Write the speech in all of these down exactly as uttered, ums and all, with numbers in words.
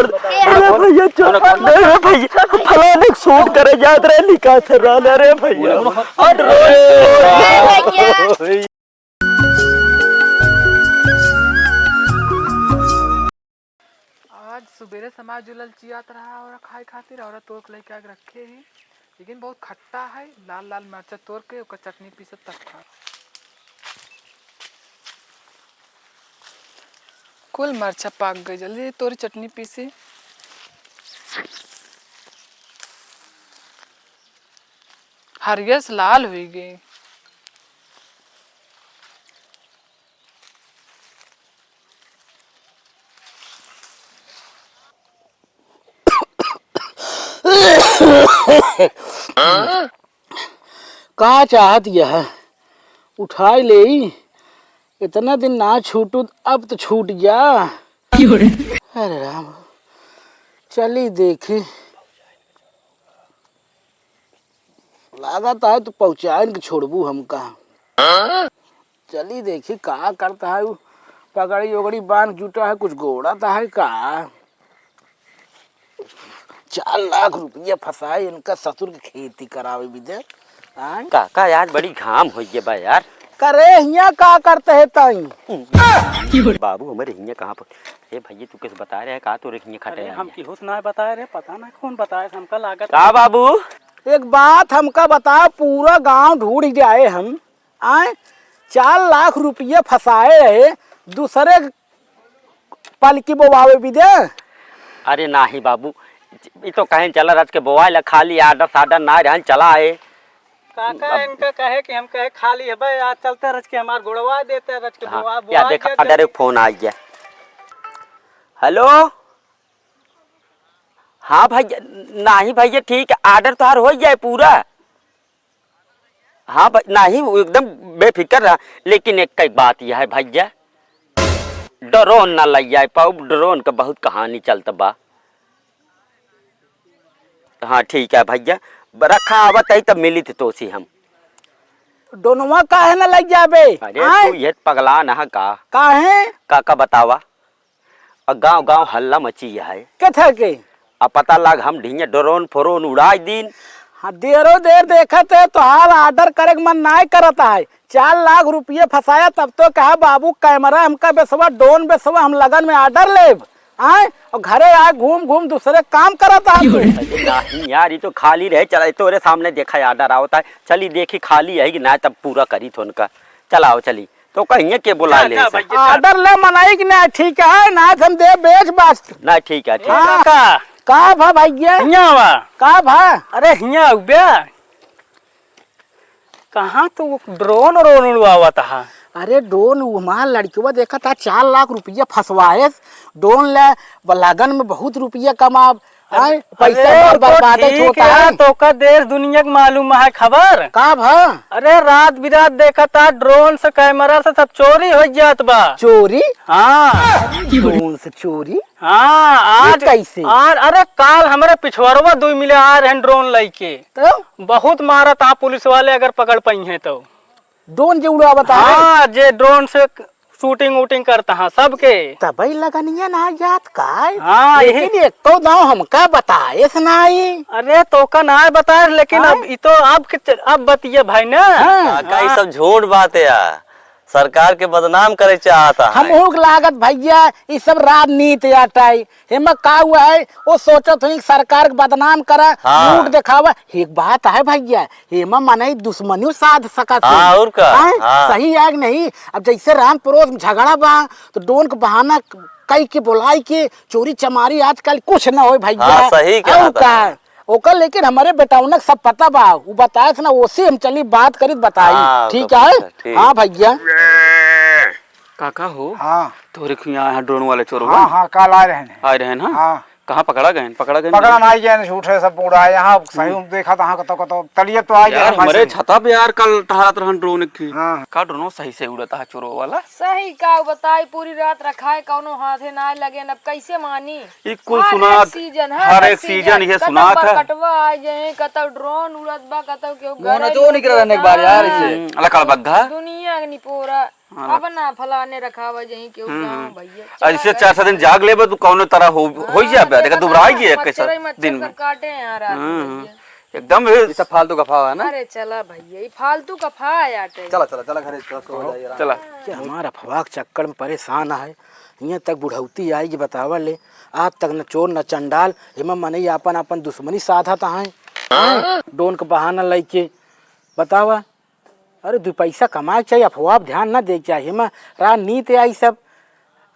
अरे भैया, चुप। नहीं रे भैया, फलाने के shoot करे जात रहे, निकाल से रहल, अरे भैया। हट रे। ए भैया। आज सुबेरे समाज जुलल चियात रहा और खाए खातिर, और तोड़ के लेके आके रखे ही, लेकिन बहुत खट्टा है। लाल लाल मिर्चा तोड़ के ओकर चटनी पीसत तक खा। कुल मरचा पाक गई, जल्दी तोरी चटनी पीसी। हरियर से लाल हुई गई। का चाहत यह? उठाई लेई। इतना दिन ना छूटू, अब तो छूट गया। क्यों रे? अरे राम, चली देखी। लागत है तो पहुँचाइन के छोड़बू हमका। चली देखी का करता है उ। पगड़ी ओगड़ी बांध जुटा है, कुछ गोड़त है का? चार लाख रुपया फंसाए इनका ससुर के खेती करावे बिदे। आय? काका, आज बड़ी घाम होइ गया बा यार। करे हियाँ का करते है ताई? बाबू, हमरे हियाँ कहाँ पर? ए भैया, तू कैसे बता रहे है का तोरे हियाँ खटे अरे, हैं? हम केहू से ना बताए रहे, पता ना कौन बताए, हमका लागत का बाबू? एक बात हमका बताओ, पूरा गांव ढूंढ जाए हम, आए, चार लाख रुपया फंसाए रहे, दूसरे पलकी बोवावे बिदे। अरे नाही बाबू, ई तो कहेन चला रच के बोवाए ला, खाली order साडर ना रहन, चला आए। काका, अब इनका कहे कि हम कहे खाली है भाई, आज चलते रच के हमार गोड़वा देते रच के हाँ, बोवा, या बोवा देख, दिया अदर जल्दी। एक फोन आ गया। हेलो, हाँ भैया, नाही भैया, ठीक है, order तोहार हो जाए पूरा। हाँ भाई, नाही, वो एकदम बेफिक्र रहा, लेकिन एक कई बात यह है भैया, drone ना लइ जाए पाउब, drone का बहुत कहानी चलत बा। हाँ, ठीक है भैया, रखा, आवत है तब मिलित तोसी हम। Drone-वा काहे ना लइ जाबे? अरे आय? तू ये पगला ना का? काहे? का, का बतावा? अ गाँव गाँव हल्ला मची है। के थे के? अब पता लाग हम ढिया drone फोरोन उड़ाई दीन। हाँ, देरो देर देखत है, तोहार order करे के मन नाय करत है। चार लाख रुपये फंसाया, तब तो कहा, "बाबू, camera हमका बेसवा, drone बेसवा, हम लगन में order लेब।" आय? और घरे आए घूम घूम दूसरे काम करत है तू। अरे नहीं यार, ये तो खाली रहे, चला, तोरे सामने देखा है, order आवत है। चली देखी खाली है कि ना, तब पूरा करी थो उनका। चलाओ, चली। तो कहिए के बुला का, ले का से। भैया, का? Order ले मनई कि ना, ठीक है, ना हम दे बेच बस। ना, ठीक है, ठीक। ए हाँ। काका। का भा भैया? हियाँ आवा। का भा? अरे हियाँ आउ बे। कहाँ तू drone व्रोन उड़वावत हा? अरे drone, वो हमार लड़कवा देखा था, चार लाख रुपया फंसवाएस, drone ले, ब-, लगन में बहुत रुपया कमाब, आय, पैसा अरे, मार वो तो बर्बाद ठीक होता है, है। तोका देश दुनिया के मालूम है खबर? का भा? अरे, रात बिरात देखा था, drone से, camera से सब चोरी हो जात बा। चोरी? हाँ। Drone से चोरी? हाँ, ये आज, कैसे? आज, अरे, काल हमरे पिछवरवा दुई मिले आ रहे हैं drone लइके। तो? बहुत मारत हा पुलिस वाले, अगर पकड़ पइहें तो। Drone जे उड़ावत है? हाँ, जे drone से shooting वूटिंग करता है सबके। तबई लगनिया ना जात का है? हाँ, लेकिन यही। एको दाव हमका बताएस नाई। अरे, तोका ना बताए, लेकिन हाँ? अब ई तो अब के च-, अब बतिया भाई ना। हाँ। काका, ई सब झूठ बात है यार। सरकार के बदनाम करे चाहता है। हमहू के लागत भैया, ई सब राजनीति अटाई। हेमा का हुआ है, वो सोचत हुई सरकार के बदनाम करा, हाँ। मुंह देखावा। एक बात है भैया, हेमा मनई दुश्मनियों साध सकत हाँ, है। और का? हैं? हाँ। सही है कि नहीं? अब जैसे राम परोस में झगड़ा बा, तो drone के बहाना कई के बुलाई के चोरी चमारी आजकल कुछ न होए भैया। हाँ, सही कहा और था। का? ओकर लेकिन हमरे बेटौनक सब पता बा, उ बताए थे ना, ओसे हम चली बात करी त बताई। हाँ, ठीक तो है? ठीक है। हाँ भैया। काका हो, हाँ। तोरे खियाँ यहाँ drone वाले चोरवा हाँ, हाँ, काल आए रहन हैं। आए रहन, हाँ? हाँ। कहाँ पकड़ा गए? पकड़ा गए? पकड़ा ना गए, झूठ है, सब उड़ाए। यहाँ सही हम्म। देखा था, हाँ, कतो, कतो, तलियत तो आ गया यार, हमारे हमारे से। छता पे यार, कल टहरत रहन drone की। हाँ। का drone सही से उड़ता है चोरो वाला? सही का बताई, पूरी रात रखा है, कौनो हाथे ना लगे, अब कैसे मानी? ई कुल हर सुनात, एक season, हर हर एक एक season season, ये कतौ सुनात है। बरकटवा आ जाए, कतौ drone उड़त बा, कतौ केहू मोहन गरज जो निकल रहने एक बार यार, हाँ। इसे। हम्म, लकड़ बग्घा। दुनिया के निपोरा। हाँ, अब ना फलाने रखावा जहीं केहू हम्म, गाँव हम्म। भैया। ऐसे चला चार सात दिन गए। जाग लेबे तू कौनो तरह हो, हो ही हाँ, जाबे, देखा देखा दुबराई ना, गए मच्छर कैसा ही मच्छर दिन सब में। काटे हैं यार रात हम्म, में हम्म। भैया। एकदम ये सब फालतू का फावा है ना? अरे चला भैया, ये फालतू का फावा है यार। चला, चला, चला घरे, चला, सो जाइए आराम। चला। कि हमार अफवाह के चक्कर में परेशान है। हियाँ तक बुढ़ौती आई कि बतावा ले, आज तक न चोर न चंडाल, हिमा मनई आपन आपन दुश्मनी साधत हैं। हैं? डोन के बहाना लइके बतावा। अरे दू पैसा कमाए के चाहिए, अफवाह पे ध्यान न दे के चाहिए। हिमा राजनीति आई सब,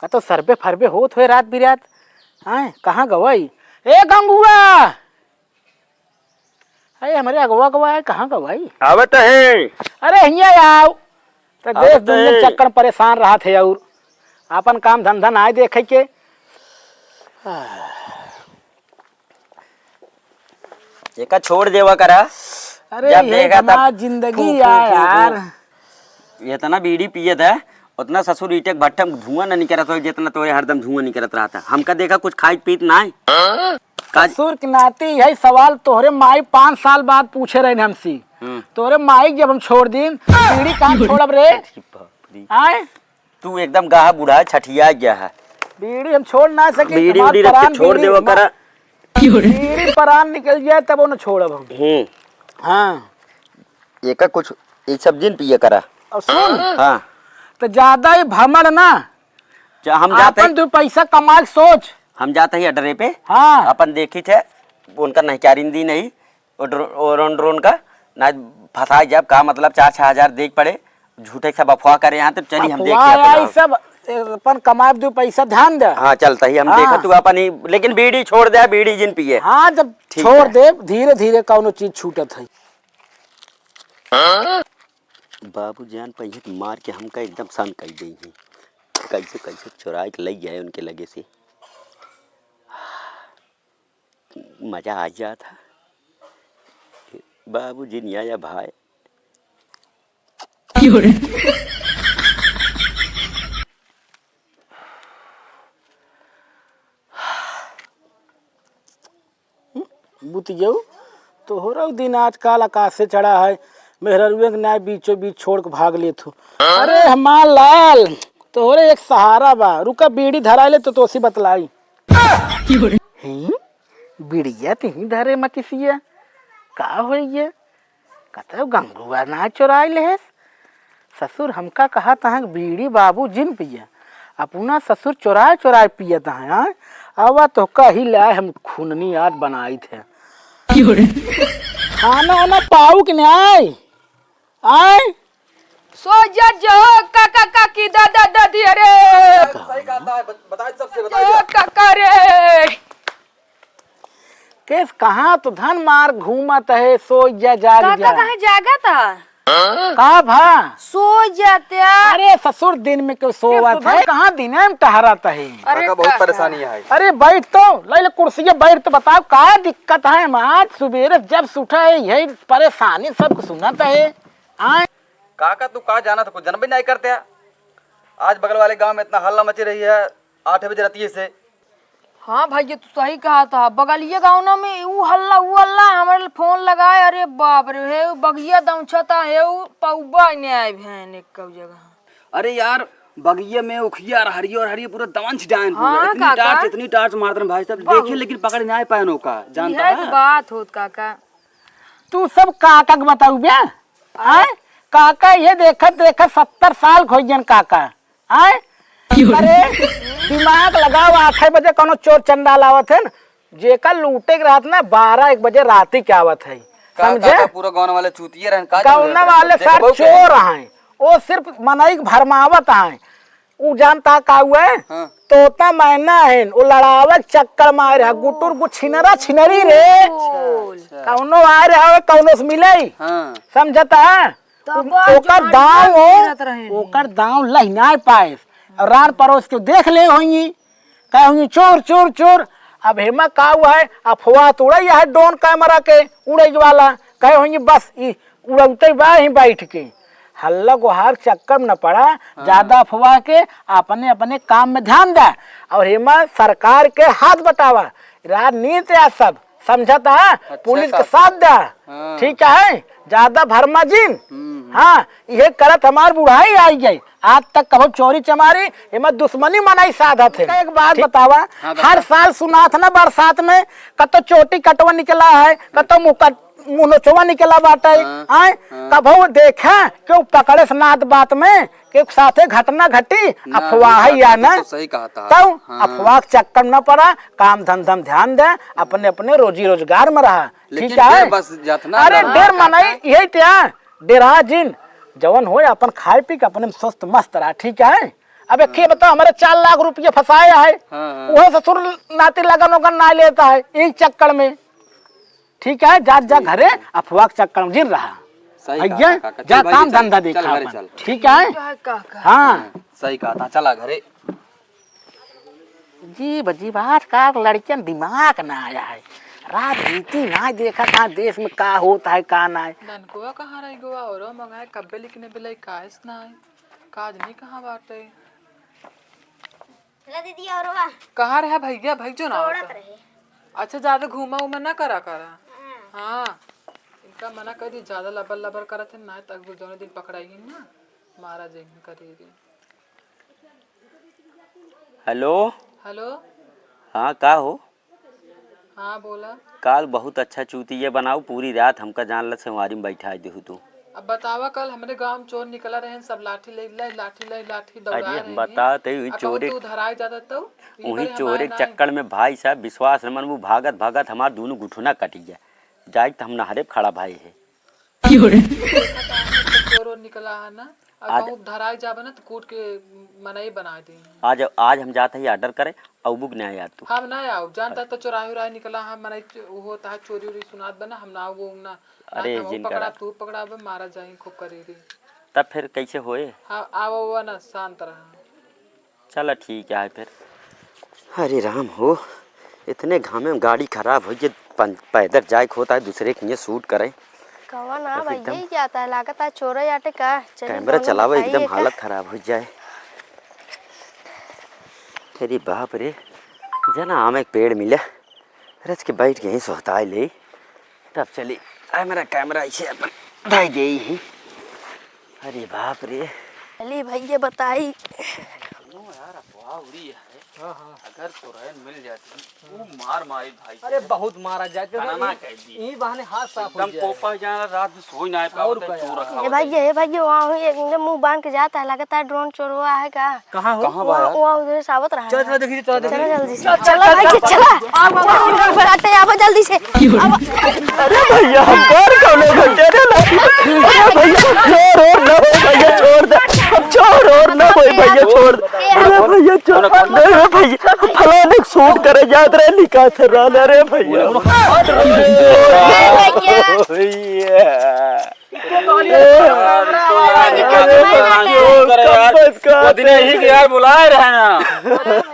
कतो सर्वे फरबे होत होए रात बिरात। हैं? कहाँ गवई? ए गंगुआ! अरे, हमरे अगवा अगवा है, कहाँ गवा है? आवत है। अरे, हियाँ आओ। तो आवत देश दुनिया है। चक्कर में परेशान रहत है और आपन काम धंधा नाय देखे के। एका छोड़ देवा करा। अरे, जब ये देखा तब हमार जिंदगी फू, फू, है फू, फू। यार। इतना बीड़ी पियत है, उतना ससुर ईटे के भट्ठा में धुआं न निकरत हो, जितना तोरे हरदम धुआं निकरत रहता। हमका देखा कुछ खाइत पीत ना है। का ससुर के नाते यही सवाल तोहरे माई पाँच साल बाद पूछे रहे हमसे। हम्म। तोहरे माई के जब हम छोड़ दीन, बीड़ी कहाँ छोड़ब रे? अरे बाप रे। आए? तू एकदम गाह बुढ़ा छठिया गया है। बीड़ी हम छोड़ ना सके, बीड़ी हमार उड़ी रख के परान छोड़ बीड़ी देवा हमार करा। बीड़ी परान निकल जाए तब न छोड़ब हम। हम्म। हाँ। एका कुछ, ये सब जिन पिए करा। और सुन, हाँ। तो ज्यादा ही भमड़ ना। जा, हम जाते आपन हैं। दू पैसा कमा के सोच। हम जाते ही अडरे पे। हाँ। अपन देखी थे, उनका नहीं चारिन दी नहीं, वो ड्रो-, वो ड्रोन, ड्रोन का, ना फंसाए जब का मतलब चार छह हजार देख पड़े, झूठे के सब अफवाह करे यहाँ, तो चलिए हम देख अफवाह के अपन आई आओ। सब, ए, अपन कमाए दू पैसा ध्यान दे। हाँ, चलता ही हम हाँ। देखा तू अपन ही, लेकिन बीड़ी छोड़ दे, बीड़ी जिन पिए। हाँ, जब ठीक छोड़ है। दे, धीरे धीरे कौनो चीज छूटत है। बाबू जान पहिए के मार के हमका एकदम सन कई गई है। कैसे कैसे चुराए के लई आए उनके लगे से। मजा आ जात है। बाबू जी निया या भाई। बुतियऊ, तोहरा दिन आजकल आकाश से चढ़ा है, मेहररुए के नाय बीचों बीच छोड़ के भाग लेत हो। अरे हमार लाल, तोहरे एक सहारा बा, रुका बीड़ी धरा ले तो तोसी बतलाई। हैं? बीड़िया तिही धरे मकिसिया, का होइए? कतौ गंगुआ ना चोराइ लेहेस। ससुर हमका कहत हैं कि बीड़ी बाबू जिन पिया, अपना ससुर चोराए चोराए पियत हैं, हाँ? आवा तोहका ही लाए हम खूननी आज बनाइत है। खाना वाना पाऊ कि नाय? आय? सो जा जो काका काकी दादा दादी अरे। सही कहता है, बत-, बताए सबसे, बताए जो जो। काका रे। केस कहाँ तो धन मार घूमत है, सो जा जाग काका जा। कहाँ जागत है? का भा? सो जाते। अरे ससुर दिन में क्यों सोवत है? कहाँ दिन में टहरत है? अरे काका बहुत काका। परेशानी है। अरे बैठ तो, ले ले कुर्सी बैठ तो बताओ का दिक्कत है? हम आज सुबेरे जब से उठा है यही परेशानी सबको सुनत है। आय? काका तू का जानत कुछ जनबे नहीं करते। आज बगल वाले गांव में इतना हल्ला मची रही है आठ बजे रतिये से। हाँ भैया, तू सही कहत ह। बगलिए गाँव ना में ऊ हल्ला, ऊ हल्ला, हमरे फोन लगाए, अरे बाप रे, हे ऊ बगिया दौंछता, हे ऊ पौबा ने आए भैन एक जगह। अरे यार, बगिया में उखिया और हरियर हरियर पूरा दवन छिटाएन पूरा। हाँ, इतनी काका। टार्च, इतनी टार्च मारत रहे भाई साहब, बहुत। देखे लेकिन पकड़ नहीं पाए ओका, जानता यह है? तो बात होत काका। तू सब काका के बताऊ बे? आय? काका ये देखत देखत सत्तर साल खोइयन काका। आय? अरे, दिमाग लगाओ, आठ बजे कौनो चोर चंडाल आवत है न, जेका लूटे के रहत ना, बारह एक बजे राती के आवत है। का, समझे? का, का, पूरा गाँव वाले चूतिए रहन, का गाँव जाने वाले रहन? सर देखबो के? चोर हैं, वो सिर्फ मनई के भरमावत हैं। ऊ जानता का हुआ है? हाँ। तोता मैना है, वो लड़ावे के चक्कर में आए रहा, गुटुर गु छिनरा छिनरी रे। अच्छा, अच्छा। कौनो आए रहा, कौनो से मिले। हाँ। समझता है? तो उ-, बस ओकर जो दाव मार हो, गिरत रहे हैं। ओकर दाव लहिनाए पाए। और रान परोस के देख ले होइए, कहे होइए, "चोर, चोर, चोर।" अब हेमा का हुआ है, अफवाह तो उड़ाई है ड्रोन कैमरा के उड़े वाला, कहे होइए, "बस, ई उड़ौते बा ही बैठ के।" हल्ला गुहार चक्कर में न पड़ा, हाँ। ज्यादा अफवाह के, अपने, अपने काम में ध्यान दे। और हेमा सरकार के हाथ बटावा, राजनीति आ सब, समझता है? अच्छा, पुलिस के काका। साथ दे। हाँ। ठीक है, ज्यादा भरमा जिन। हम्म। हाँ, इहे करत हमार बुढ़ाई आई गई। आज तक कभो चोरी चमारी, एमा दुश्मनी मनई साधत है। एक बात बतावा, हाँ, बता। हर साल सुनात ना बरसात में, कतो चोटी कटवा निकला है, कतो मुँह कट-, मुँह नोचवा निकला बाटे। हाँ, आय, हाँ। कभो देखा केहू पकड़े से नात बात में, केहू साथे घटना घटी, ना, अफवाह अरे या बात ना। तो सही कहा था। तब हाँ। अफवाह के चक्कर में न पड़ा, काम धंधा में ध्यान दे, अपने अपने रोजी रोजगार में रहा। लेकिन ठीक है? डर बस जात ना, अरे डर डर मनाई, यही क्या? डेरा जिन, जवन होए अपन खाए पी के अपने में स्वस्थ मस्त रहा, ठीक है? अब एक ही बताओ, हमारे चार लाख रुपये फंसाए है, हाँ, हाँ। वह ससुर नाती लगन वगन ना लेता है, यही चक्कर में, ठीक है? जा, जा घरे, अफवाह के चक्कर में जिन रहा। सही कहा भैया, काका, चल जा भाई, काम चल, धंधा चल देखा घरे अपन, चल। ठीक है? का, का, का? हाँ। हाँ, सही कहा था, चला घरे। जी बजी बात का लड़कियन दिमाग ना आया है। राजनीति ना देखा था देश में का होता है का ना है। ननकुआ कहाँ रह गवा? औरो मंगाए कब्बे लिखने बिलाई कायस ना है। काज नहीं कहाँ बाटे। ला दीदी औरो बा। कहाँ रहा भैया? भाई जो ना दौड़त होता। रहे। अच्छा ज्यादा घूमा उमा ना करा करा। हाँ। हाँ। इनका मना कर दी, ज्यादा लबर लबर करत है ना, तक वो दोनों दिन पकड़ाई ना, मारा जाएंगे करेगी। हेलो। हेलो। हाँ, का हो? हाँ, बोला। काल बहुत अच्छा चूतिया बनाऊ, पूरी रात हमका जान ल सेवारी में बैठा देहु तू। अब बतावा, कल हमरे गांव में चोर निकला रहे, सब लाठी ले ले, लाठी ले, लाठी दौड़ा अरे, रहे हैं। बताओ तो, वही अब चोरे, तू धराए जाता तो, ई वही बार चोरे हमार के नाई। चक्कर में भाई साहब, विश्वास न मन, वो भागत भागत हमार दोनों गुठुना कट गया। जाए तो हम नहरे पे खड़ा भाई है। चोर निकला है ना, और आज कहूँ धराई जाबे ना तो कूट के मनई बना दे। आज, आज हम जात ही ऑर्डर करे, अउबुक ना यार तू। हम ना आओ, जानता तो चोराही उराही निकला है, मनई च-, वो होता है चोरी उरी सुनात बना, हम ना वो ना, अरे ना तो वो जिन पकड़ा, करा। तू पकड़ा, अब मारा जाए खूब करेगी। तब फिर कैसे होए? हाँ, आओ वो ना, शांत रहा। चला ठीक है फिर। अरे राम हो, इतने घामे में गाड़ी खराब होइ जे, पन-, पैदल जाए के होता है, दूसरे के लिए शूट करें। कवा ना अब भाई, एकदम यही जाता है, लागत है चोरे आटे का। चली कैमरा दोनों चलावे, दिखाई एकदम है का? हालत खराब होइ जाए। अरे बाप रे, जना आमे के पेड़ मिले, रच के बैठ गए सोहताए ले। तब चली, आए मेरा कैमरा इसे अपन धई दे ही। अरे बाप रे। चली भैया बताई। सुनो यार, अफवाह उड़ी है। हाँ, हाँ। अगर चोरैन मिल जाती, वो मार मारी भाई। अरे बहुत मारा जाए, खाना ना कह दी। यही बहाने हाथ साफ हो एकदम जाए। कोपा जाना, रात में सोई ना पावत और है, का चोर यार। रखा ए होता है। भैया, ए भैया, वहाँ हुई एकदम मुंह बांध के जाता है, लगता है ड्रोन चोरवा है का? कहाँ हो? कहाँ बा वहाँ, यार? वहाँ उधर से आवत रहा चल, है। चल, देखी, चल, चला देखी। जल्दी से। चल, चला चल, भाई, चल, चला। चल। आवा, आवा, आवा, आवा, आवा, जल्दी से। आवा। अरे भैया, हम कौन कौनो घंटे रे ना? अरे भैया, चोर और ना हो भैया, छोड़ दे। हम चोर और ना हो भैया, छोड़ दे। अरे भैया, चोर। नहीं रे भैया, हम फलाने को शूट करे जात रहे, निकाल से रहा, अरे भैया। अरे भैया। भैया। वो दिन यही के यार बुलाए रहे ना।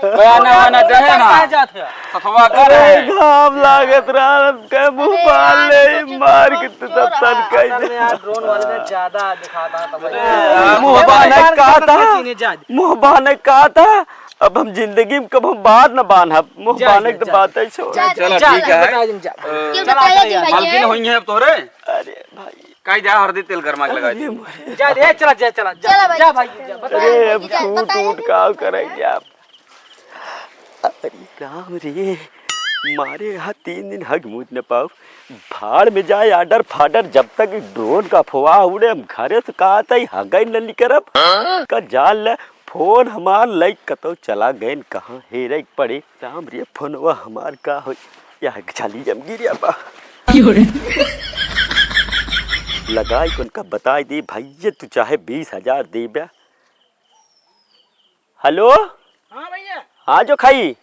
बयाना वाना दे ना। सतवा कर अरे है। घाम लागत रहा, हमके मुंह अरे बाल यार, ले सोचे मार तो के तू चोर तब तन रहा। कह असल दे। में यार, ड्रोन वाले ने ज्यादा दिखा था, तो भाई। अरे यार, मुंह बाने कहा था, मुंह बाने कहा था, अब हम जिंदगी में कब हम बात न बांधब, मुंह जा, बाने जा, के तो जा। बात ही छोड़। जा, चलो, जा, ठीक है। बता दीजिए, जा। अ, ये चला, बताइए चला, जी, भैया। मालकिन होई है अब तोहरे। अरे भाई। काई जा हरदी तेल गरमा के लगा अरे दी। भाई। जा रे, चला, जा, चला, जा, चला भाई, जा भाई, चला। जा, बता अरे दीजिए, अब जा, टूट बताइए टूट जी। का करेंगे आप? अरे राम रे, मारे यहाँ तीन दिन हग मूत न पाऊ। भाड़ में जाए आडर फाडर, जब तक ड्रोन का अफवाह उड़े, हम घरे से कहा था, हगई न निकरब। का जान ले, फोन हमार लइक कतौ चला गए, कहाँ हेरे के पड़े। राम रे, फोनवा हमार का हो, या झाली जम गिरिया बा। क्यों रे? लगाई कौन का बताई दे, भैया तू चाहे बीस हजार देबे। हेलो? हाँ भैया। हाँ जो खाई।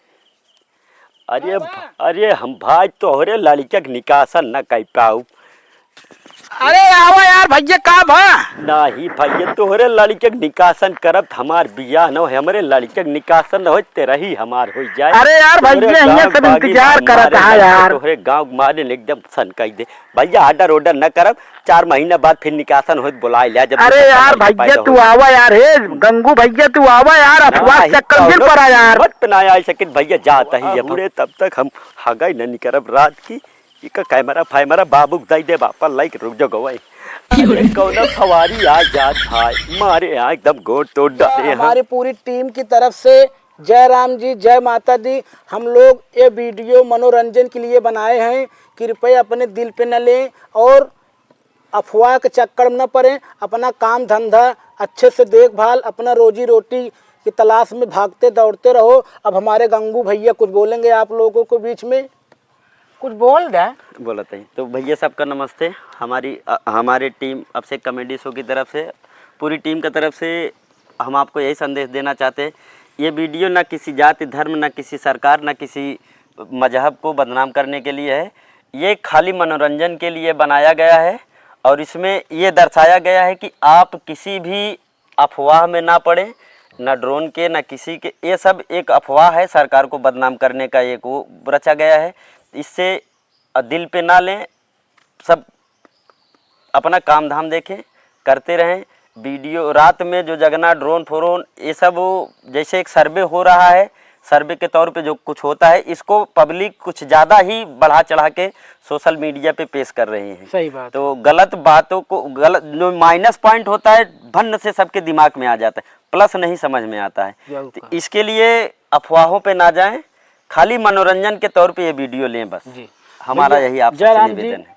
अरे हाँ भा-, अरे हम भाई तोहरे लड़के के निकासन न कर पाऊ। अरे आवा यार भैया, का भा? नाही भैया, तोहरे लड़के के निकासन करब त हमार बियाह न हो, हमरे लड़के के निकासन न हो, तेरा ही हमार हो जाए। अरे यार तोहरे भैया, हियाँ गाँव सब बागी इंतजार मारे करत है लड़के, यार। तोहरे गाँव मारे एकदम सन कह दे। भैया, आर्डर ओर्डर न करब, चार महीना बाद फिर निकासन होत, बुलाए लिया, जब अरे निकासन यार होत, भैया, पैदा तू होत। आवा यार, हे गंगू भैया, तू आवा यार, अफवाह नाही, चक्कर कौनो दिल पड़ा यार। मत ना आए सकित भैया, जात ही अब। बूढ़े तब तक हम हगाई न निकरब रात की। इका कैमरा फैमरा बाबू दई दे बापा, लाइक रुक जो गवाई। अरे कौन सवारी आ जात भाई, मारे यहाँ एकदम गोड़ तोड़ डाले हैं। हमारी पूरी टीम की तरफ से जय राम जी, जय माता दी। हम लोग ये वीडियो मनोरंजन के लिए बनाए हैं, कृपया अपने दिल पे न लें और अफवाह के चक्कर में न पड़ें। अपना काम धंधा अच्छे से देखभाल, अपना रोजी रोटी की तलाश में भागते दौड़ते रहो। अब हमारे गंगू भैया कुछ बोलेंगे आप लोगों के बीच में। कुछ बोल दे। बोलत है तो भैया सबका नमस्ते। हमारी अ, हमारे टीम अभिषेक कॉमेडी शो की तरफ से, पूरी टीम की तरफ से हम आपको यही संदेश देना चाहते हैं, ये वीडियो ना किसी जाति धर्म, ना किसी सरकार, ना किसी मजहब को बदनाम करने के लिए है। ये खाली मनोरंजन के लिए बनाया गया है और इसमें ये दर्शाया गया है कि आप किसी भी अफवाह में ना पड़ें, ना ड्रोन के, ना किसी के। ये सब एक अफवाह है, सरकार को बदनाम करने का एक वो रचा गया है। इससे दिल पे ना लें, सब अपना काम धाम देखें, करते रहें। वीडियो रात में जो जगना, ड्रोन फोरोन, ये सब वो जैसे एक सर्वे हो रहा है, सर्वे के तौर पे जो कुछ होता है, इसको पब्लिक कुछ ज़्यादा ही बढ़ा चढ़ा के सोशल मीडिया पे पेश कर रहे हैं। सही बात। तो गलत बातों को, गलत जो माइनस पॉइंट होता है, भन्न से सबके दिमाग में आ जाता है, प्लस नहीं समझ में आता है। जरूर तो कहा। इसके लिए अफवाहों पे ना जाएं, खाली मनोरंजन के तौर पे ये वीडियो लें बस। जी। हमारा भैया, यही आपसे जय राम जी। निवेदन है।